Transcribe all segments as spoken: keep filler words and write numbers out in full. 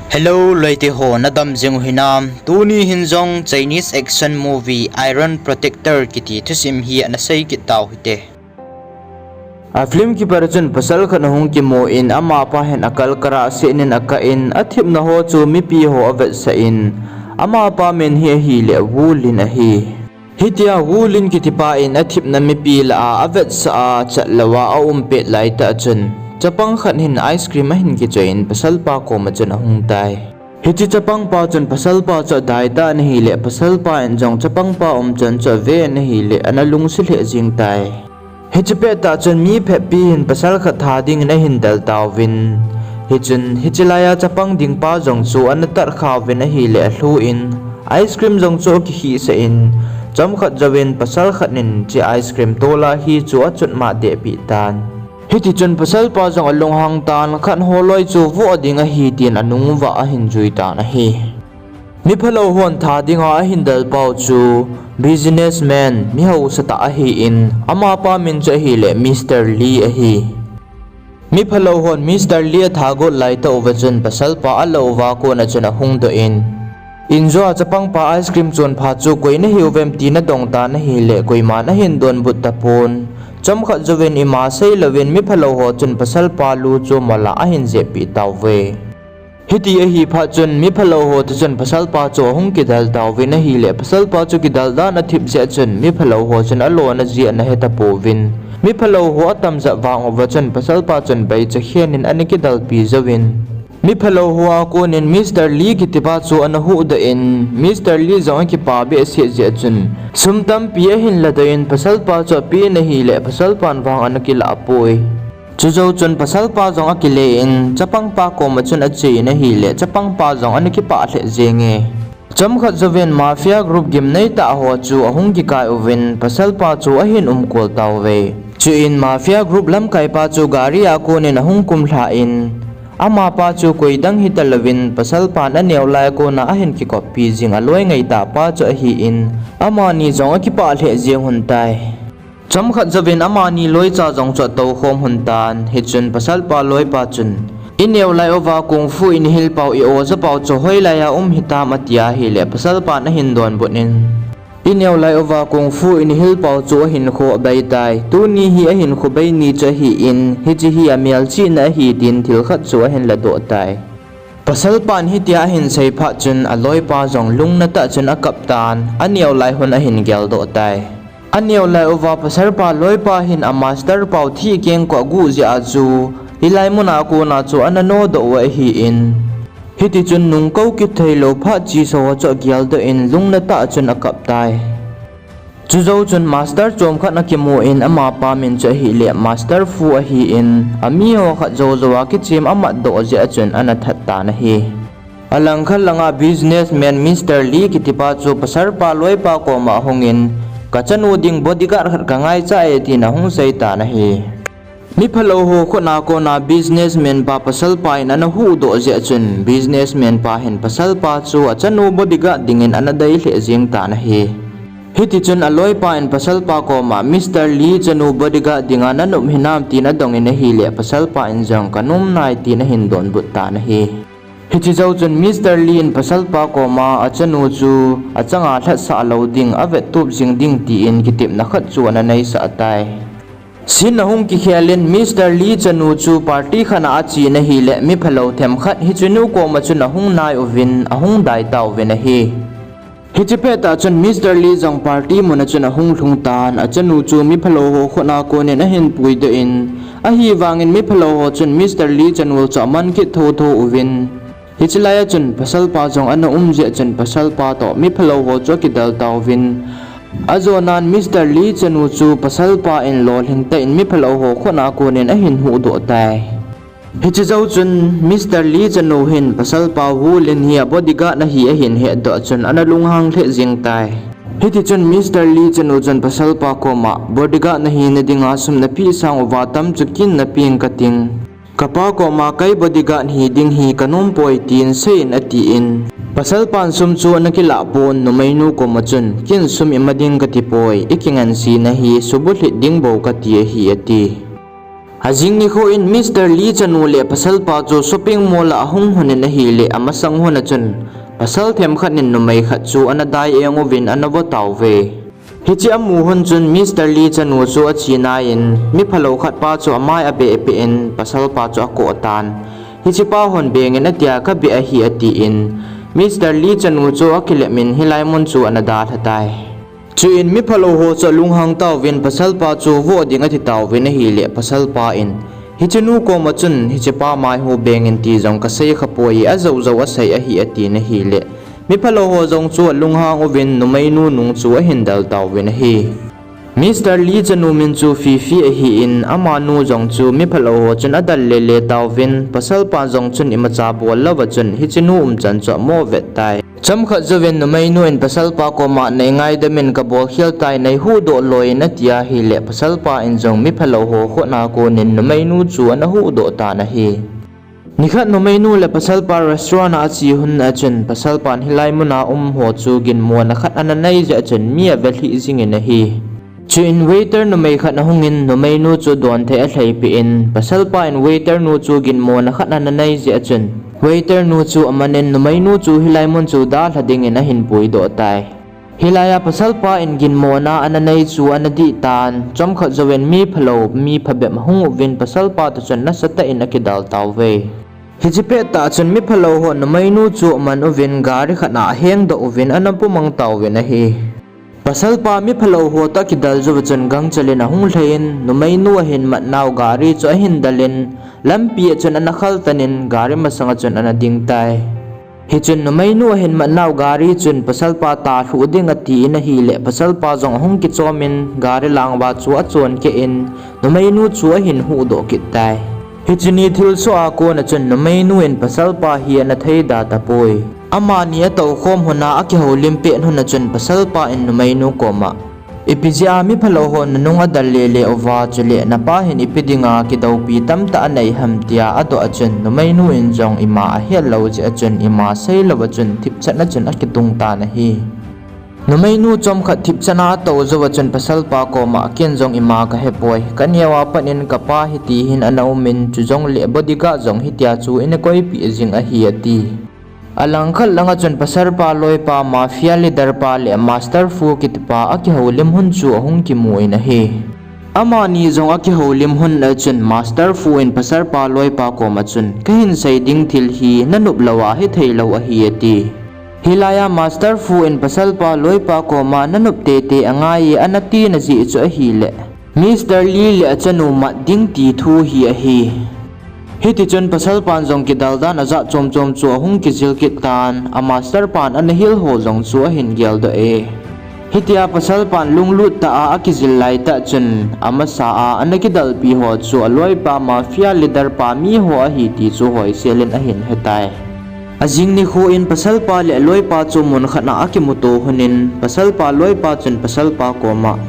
Hello loite ho, nadam jing u hinam? Tuni hin jong Chinese action movie Iron Protector kiti thusim hi ana sei kit tau hite. A film kipat a chun pasal khat ahung kimu in, amapa hin akal kara seh in akah in, athepna ho chu mipi ho avetsah in, amapa min hi ahile Wu Lin ahi. Hitia Wu Lin kitipa in athepna mipi lah a avetsah a chat louva aum pet laitah chun, chapang khat hin ice cream ahin kichoi in pasalpa koma chun ahung tai. Hiche chapangpa chun pasalpa chu adai tan ahile, pasalpa in jong chapangpa umchan chu ave in ahile, ana lungset lheh jeng tai. Hiche pettah chun mi phabep hin pasal khat that dingin ahin del tauvin. Hichun, hiche laiya chapang dingpa jong chu ana tatkhah uvin ahile alhu in, ice cream jong chu akikhihsah in, chomkhat jouvin pasal khat in hiche ice cream tola hi chu achutmat dehpeh tan. Hitichun pasalpa jong alunghang tan, khat holoi chu voh ding ahi tin anung uva ahin jui tan ahi. Miphalou hon that dinga ahin del pau chu businessman, mihaosatah ahin, amapa min chu ahile Mister Lee ahi. Miphalou hon Mister Lee athat got laitah uva chun pasalpa alah uva kona chun ahung doh in, injua chapangpa ice cream chon phat chu koi nahiuvem tin adong tan ahile, koiman ahin donbut tapon. Chomkhat jouvin ima seilouvin miphalou ho chun pasalpa lu chu mola ahin jehpeh tauve. Hiti ahi phat chun miphalou ho toh chun pasalpa chu ahung kidel tauvin ahile, pasalpa chu kidel dan athip jeh chun miphalou ho chun alona jeh ana hetapouvin. Miphalou ho atamjat vang uva chun pasalpa chun baicha khen in ana kidelpi jouvin, miphalou ho a konin Mister Lee kitipa chu ana huhdoh in, Mister Lee jong akipa behseh jeh chun, sum tampi ahin ladoh in pasalpa chu apen ahile, pasalpan vang ana kilah poi. Chujou chun pasalpa jong akile in, chapangpa koma chun ache in ahile, chapangpa jong ana kipah lheh jenge. Chomkhat jouvin mafia group gimnei tah ho chu ahung kikai uvin, pasalpa chu ahin umkol tauve. Chuin mafia group lamkaipa chu gari a konin ahung kumlhah in, amapa chu koidang hitalouvin, pasalpan aneo lai a kona ahin kikoppi jing aloi ngaitahpa chu ahin, amani jong akipah lheh jeng lhon tai. Chomkhat jouvin amani loicha jong chu atoukhom lhon tan, hichun pasalpa loipa chun, ineo lai uva kung fu inahil pau, i-o ja pau chu hoilaiya um hitam atia ahile, pasalpan ahin donbut in, ineo lai uva kung fu inahil pau chu ahinkho abei tai, tuni hi ahinkho bei ni chu ahin, hiche hi amelchihna ahi tin thil khat chu ahin ladoh tai. Pasalpan hitia ahin sei phat chun aloipa jong lungna tah chun akap tan, aneo lai lhon ahin geldoh tai. Aneo lai uva pasalpa loipa hin a master pau thih kengkoh aguh jeh a chu, hilai muna kona chu ana nodoh u ahin. Hitichun nungkou kit theilou phat chesa ho chu ageldoh in lungna tah chun akap tai. Chujou chun master chomkhat akimu in amapa min chu ahile Master Fu ahin, amiho khat joujouva kichem amatdoh jeh a chun ana that tan ahi. Alangkhat langa businessman Mister Lee kitipa chu pasalpa loipa koma ahungin, kachanu ding bodyguard khat kangaicha e tin ahung sei tan ahi. Miphalou ho khutna kona businessman pa pasalpa in ana huhdoh jeh chun businessman pa hin pasalpa chu achanu bodyguard dingin ana dei lheh jeng tan ahi. Hitichun aloipa in pasalpa koma Mister Lee chanu bodyguard dinga nanop hinam tin adongin ahile pasalpa in jong kanom nai tin ahin donbut tan ahi. Hiche jou chun Mister Lee in pasalpa koma achanu chu achanga lhatsah lou ding, avettup jing ding tin kitepna khat chu ana neisah tai. Scene ahung kikhel in Mister Lee chanu chu party khat a ache in ahile miphalou themkhat hichenu koma chun ahung nai uvin ahung dai tauvin ahi. Hiche pettah chun Mister Lee jong party muna chun ahung lhung tan, achanu chu miphalou ho khutna konin ahin puidoh in, ahivangin miphalou ho chun Mister Lee chanu chu aman kit thotho uvin. Hiche laiya chun pasalpa jong ana um jeh chun pasalpa toh miphalou ho chu akidel tauvin. Ajonan Mister Lee chanu chu pasalpa in lolhing tah in miphalou ho khutna konin ahin huhdoh tai. Hiche jou chun Mister Lee chanu hin pasalpa Wu Lin hi a bodyguard ahi ahin hetdoh chun ana lunghang lheh jeng tai. Hitichun Mister Lee chanu chun pasalpa koma bodyguard nahina dinga sum napeh sang uva tam chu kin napeng kating. Kapa koma kei bodyguard hiding hi kanompoi tin seiyin atin. Pasalpan sum chu ana kilah pon, numeinu koma chun kin sum ima ding katipoi, ikingansena hi subulhit ding bou kati ahi ati. Ajing nikho in Mister Lee chanu le pasalpa chu shopping mall a ahung lhon in ahile, amasang hun a chun pasal themkhat in numei khat chu ana dai eng uvin ana vo tauve. Hiche amu hun chun Mister Lee chanu chu ache nai in, mi phalou khat pa chu amai abeh peh in pasalpa chu akoh tan. Hiche pa hon beng in atia, kabeh ahi, atin, Mister Lee chanu chu akilep in hilai mun chu ana dalha tai. Chuin mi phalou ho chu alunghang tauvin pasalpa chu vo ding ati tauvin ahile, pasalpa in, hiche nu koma chun hiche pa mai hu beng in ti jong kasei khapoi, ajou jou asei ahi, atin ahile, mi phalou ho jong chu alunghang uvin numeinu nung chu ahin del tauvin ahi. Mister Lee chanu min chu Fifi ahin, amanu jong chu mi phalou ho chun adel lele tauvin, pasalpa jong chun imacha bol louva chun hiche nu umchan chu amo vet tai. Chomkhat jouvin numeinu in pasalpa koma, nei ngaidam in, kabol khel tai, nei huhdoh loi in, ati ahile, pasalpa in jong mi phalou ho khut a konin numeinu chu ana huhdoh tan ahi. Nikhat numeinu le pasalpa restaurant a ache hun a chun pasalpan hilai muna um ho chu ginmona khat ana nei jeh a chun mi avelhih jingin ahi. Chuin waiter numei khat ahungin numeinu chu donthei alheipeh in, pasalpa in waiter nu chu ginmona khat ana nei jeh a chun waiter nu chu amanin numeinu chu hilai mun chu dalha dingin ahin puidoh tai. Hilai a pasalpa in ginmona ana nei chu ana dih tan, chomkhat jouvin mi phalou, mi phabep ahung uvin pasalpa toh chun nasatah in akidal tauve. Hiche pettah chun mi phalou hon numeinu chu aman uvin gari khat a ahengdoh uvin ana pumang tauvin ahi. Pasalpa mi phalou ho toh akidel jouva chun gangchel in ahung lhai in, numeinu ahin matnau gari chu ahin del in, lampi a chun ana khaltan in gari masanga chun ana ding tai. Hichun numeinu ahin matnau gari chun pasalpa talhuh ding atin ahile, pasalpa jong ahung kichomin gari lang uva chu achon keh in, numeinu chu ahin huhdoh kit tai. Hiche ni thilsoh a kona chun numeinu in pasalpa hi ana theida tapoi. Amani atoukhom hun a akihoulim pet hun a chun pasalpa in numeinu koma, ipi jeh a mi phalou hon nanung adel lele uva, chule napa hin ipi dinga kidoupi tamtah anei ham, tia adoh a chun numeinu in jong ima ahet lou jeh a chun ima sei louva chun thipchetna chun akitung tan ahi. Numeinu chomkhat thipchetna atou jouva chun pasalpa koma, ken jong ima kahepoi, kaneo a pat in kapa hiti hin ana umin, chujongle bodyguard jong hitia chu eina koipeh jing ahi, ati. Alangkhat langa chun pasalpa loipa mafia leader pa le Master Fu kitipa akihoulim hun chu ahung kimu in ahi. Amani jong akihoulim hun a chun Master Fu in pasalpa loipa koma chun, kahin sei ding thil hi nanop louva hithei lou ahi, ati. Hilai a Master Fu in pasalpa loipa koma, nanop teitei angai e, ana tina jeh chu ahile, Mister Lee le achanu mat ding ti thu hi ahi. Hitichun pasalpan jong kidel dan ajat chom chom chu ahung kijil kit tan, a master pan ana hil ho jong chu ahin geldoh e. Hitia pasalpan lunglut tah a akijil laitah chun, amasa a ana kidalpi ho chu aloipa mafia leader pa mi ho ahi ti chu hoisel in ahin hetai. Ajing nikho in pasalpa le aloipa chu mun khat a akimuto lhonin, pasalpa loipa chun pasalpa koma,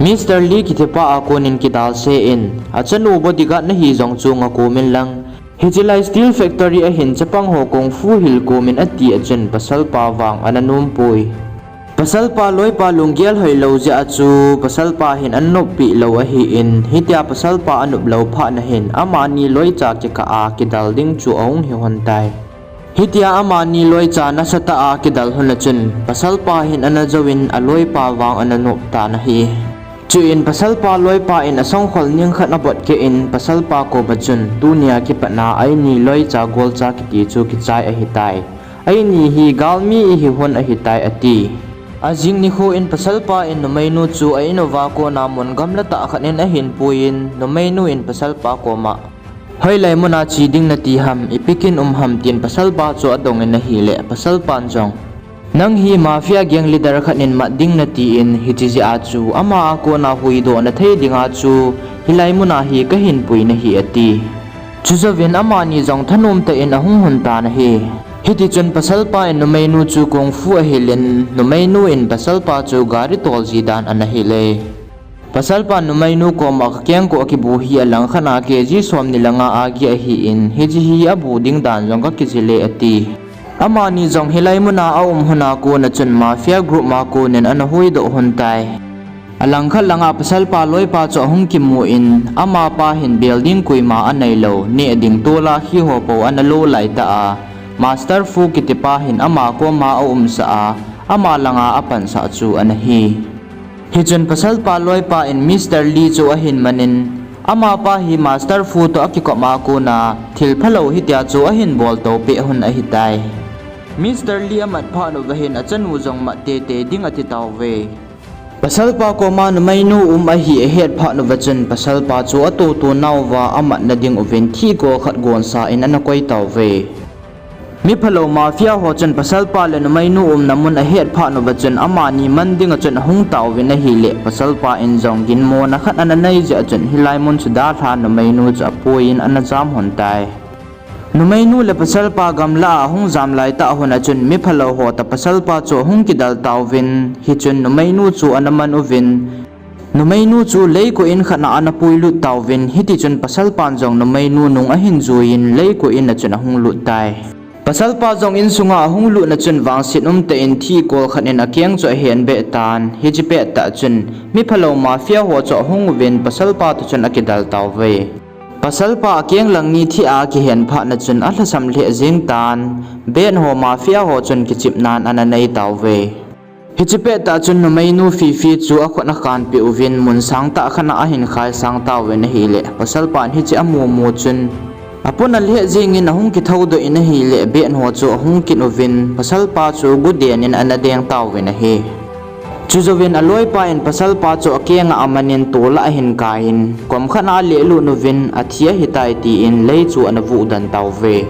Mister Lee kitipa a konin kidalse in, achanu bodyguard nahi jong chu ngakom inlang, hiche lai steel factory a hin chapang ho kung fu hil kom in, ati a chun pasalpa vang ana nompoi. Pasalpa loipa lunggel hoilou jeh a chu pasalpa hin ana noppeh lou ahin, hitia pasalpa anop lou phat na hin amani loicha kikah a kidal ding chu ahung hi lhon tai. Hitia amani loicha nasatah a kidal lhon a chun pasalpa hin ana jouvin aloipa vang ana nop tan ahi. Chuin pasalpa loipa in asongkhol neng khat abot keh in pasalpa koma chun, tunia kipatna eini loicha golcha kiti chu kichai ahitai. Eini hi galmi ihi lhon ahitai, ati. Ajing nikho in pasalpa in numeinu chu a-in uva kona mun gamla tah khat in ahin puiyin, numeinu in pasalpa koma, hoilai muna che ding nati ham, ipi kin um ham, tin pasalpa chu adongin ahile, pasalpan jong, nang hi mafia gang leader khat in mat ding nati in, hiche jeh a chu ama a kona huhdoh nathei dinga chu hilai muna hi kahin pui nahi, ati. Chujouvin amani jong thanom tah in ahung lhon tan ahi. Hitichun pasalpa in numeinu chu kung fu ahil in, numeinu in pasalpa chu gari tol ji dan ana hil e. Pasalpan numeinu koma, kakengkoh kibu hi alangkhat a KG somni le nga a gih ahin, hiche hi abu ding dan jong kakijil e, ati. Amani jong hilai muna aum lhon a kona chun mafia group a konin ana huhdoh lhon tai. Alangkhat langa pasalpa loipa chu ahung kimu in, amapa hin bel ding koima aneilou, neh ding tola khi ho po ana lo laitah a, Master Fu kitipa hin ama koma aumsah a, ama langa apansah chu ana hi. Hichun pasalpa loipa in Mister Lee chu ahin manin, amapa hi Master Fu toh akikop a kona thil phalou hitia chu ahin boltou peh hun ahitai. Mister Lee amat phat uva hin achanu jong mat teitei ding ati tauve. Pasalpa koma numeinu um ahi ahet phat uva chun pasalpa chu atohto nauva amatna ding uvin thihkol khat gonsa in ana koi tauve. Miphalou mafia ho chun pasalpa le numeinu umna mun ahet phat uva chun amani man dinga chun ahung tauvin ahileh, pasalpa in jong ginmona khat ana nei jeh a chun hilai mun chu dalhan numeinu chu apuiyin ana jam hun tai. Numeinu le pasalpa gamla a ahung jam laitah hun a chun miphalou ho toh pasalpa chu ahung kidal tauvin, hichun numeinu chu ana man uvin, numeinu chu leiko in khat a ana puilut tauvin, hitichun pasalpan jong numeinu nung ahin juiyin leiko in a chun ahung lut tai. Pasalpa jong insunga ahung lutna chun vangset umtah in thihkol khat in akeng chu ahen beh tan, hiche pettah chun miphalou mafia ho chu ahung uvin pasalpa toh chun akidal tauve. Pasalpa akeng lang ni thih a akihen phatna chun alhasam lheh jeng tan, Ben ho mafia ho chun kichepnan ana nei tauve. Hiche pettah chun numeinu Fifi chu akhut akhanpeh uvin mun sangtah khat a ahin khaisang tauvin ahileh, pasalpan hiche amu mu chun apun alheh jengin ahung kithoudoh in ahileh, Ben ho chu ahung kit uvin pasalpa chu guden in ana deng tauvin ahi. Chujouvin aloipa in pasalpa chu akenga amanin tola ahin kaiyin, kom khat a alehlut uvin athi ahitai tin lei chu ana vuhdan tauve.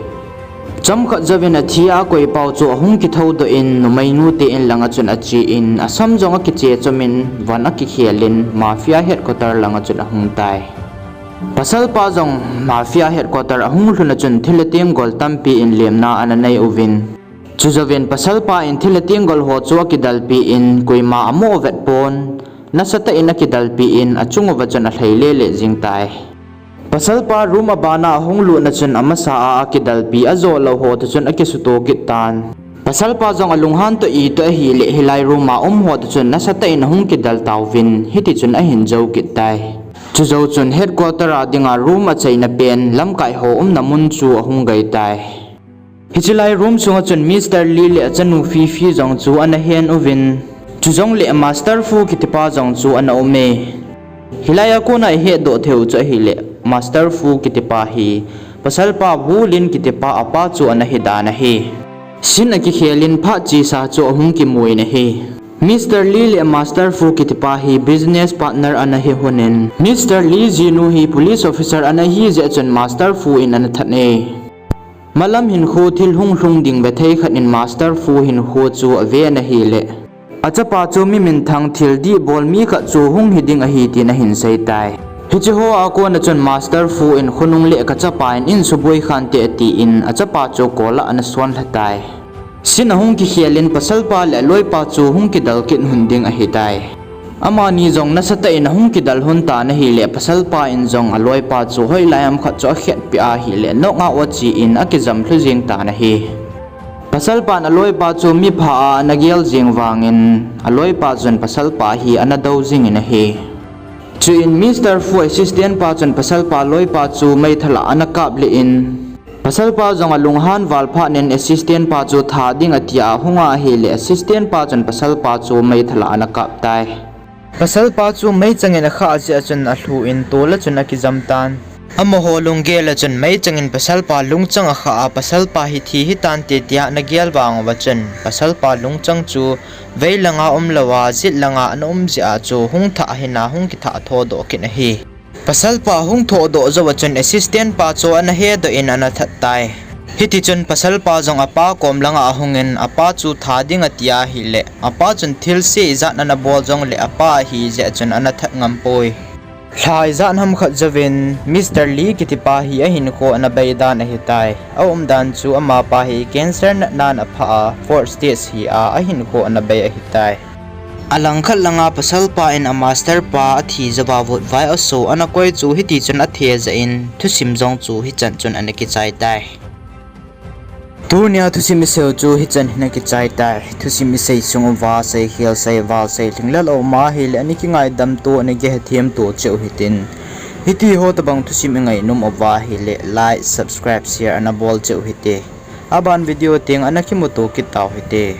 Chomkhat jouvin athi a akoipau chu ahung kithoudoh in numeinu te in langa chun achen, asam jong akiche chomin von akikhelin mafia headquarter langa chun ahung tai. Pasalpa jong mafia headquarter ahung lhun a chun thil le tenggol tampi in lemna ana nei uvin, chujouvin pasalpa in thil le tenggol ho chu akidalpeh in koima amoh vet pon, nasatah in akidalpeh in achung uva chun alhai lele jeng tai. Pasalpa room abana ahung lutna chun amasa a akidalpi ajo lou ho toh chun akisuto kit tan. Pasalpa jong alunghan toh itoh ahileh hilai room a um ho toh chun nasatah in ahung kidal tauvin, hitichun ahin jou kit tai. Chujou chun headquarter a dinga room achaina pen lamkai ho umna mun chu ahung gei tai. Hiche lai room sunga chun Mister Lee le achanu Fifi jong chu ana hen uvin, chujongle Master Fu kitipa jong chu ana ume. Hilai a kona ihetdoh theiu chu ahileh, Master Fu kitipa hi pasalpa Wu Lin kitipa apa chu ana hidan ahi. Scene akikhelin phat chesa chu ahung kimun ahi. Mister Lee le Master Fu kitipa hi business partner ana hi hunin, Mister Lee jinu hi police officer ana hi jeh chun Master Fu in ana that e. Malam hinkho thil hung lhung ding vethei khat in Master Fu hinkho chu aven ahileh, achapa chu mi minthang thil dihbol mi khat chu hung hiding ahi tin ahin seitai. Hiche hoa kona chun Master Fu in khonung le kachapa in insuboi khante atin achapa chu kol a ana sonlha tai. Scene ahung kikhelin pasalpa le aloipa chu hung kidal kit hun ding ahitai. Amani jong nasatah in ahung kidal hun tan ahileh, pasalpa in jong aloipa chu hoilai ham khat chu akhetpeh ahileh, knockout achen akijam lhu jeng tan ahi. Pasalpan aloipa chu mipha a ana gel jeng vangin, aloipa chun pasalpa hi ana dou jingin ahi. Chuin Mister Fu assistant pa chun pasalpa loipa chu meithal a ana kap lih in, pasalpa jong alunghan val phatnin assistant pa chu tha ding atia ahunga ahileh assistant pa chun pasalpa chu meithal a ana kap tai. Pasalpa chu meichangin akhah jeh a chun alhu in tol a chun akijam tan. Amaho lunggel a chun meichangin pasalpa lungchang akhah a pasalpa hi thi hitante tia ana gel vang uva chun pasalpa lungchang chu vei langa umlouva jet langa ana um jeh a chu hung thah hina hung kithah thodoh kit ahi. Pasalpa hung thodoh jouva chun assistant pa chu ana hedoh in ana that tai. Hitichun pasalpa jong apa kom langa ahungin apa chu tha ding atia ahileh, apa chun thilse ijat ana bol jongleh apa ahi jeh a chun ana that ngampoi. Lha ijat ham khat jouvin Mister Lee kitipa hi ahinkho ana bei dan ahitai. Aumdan chu amapa hi cancer natnan aphah a fourth stage hi a ahinkho ana bei ahitai. Alangkhat langa pasalpa in a master pa athi jouva vutvai aso ana koi chu hitichun athejah in thusim jong chu hichan chun ana kichai tai. Tunia thusim iseiu chu hichan hin akichai tai. Thusim isei sung uva seikhel, seival, seilhinglel aum ahile ana kingaidam to, ana kihethem to cheh u hitin. Hitiho tobang thusim ingainom uva ahile like, subscribe, share ana bol cheh u hite. Aban video teng ana kimuto kit tau hite.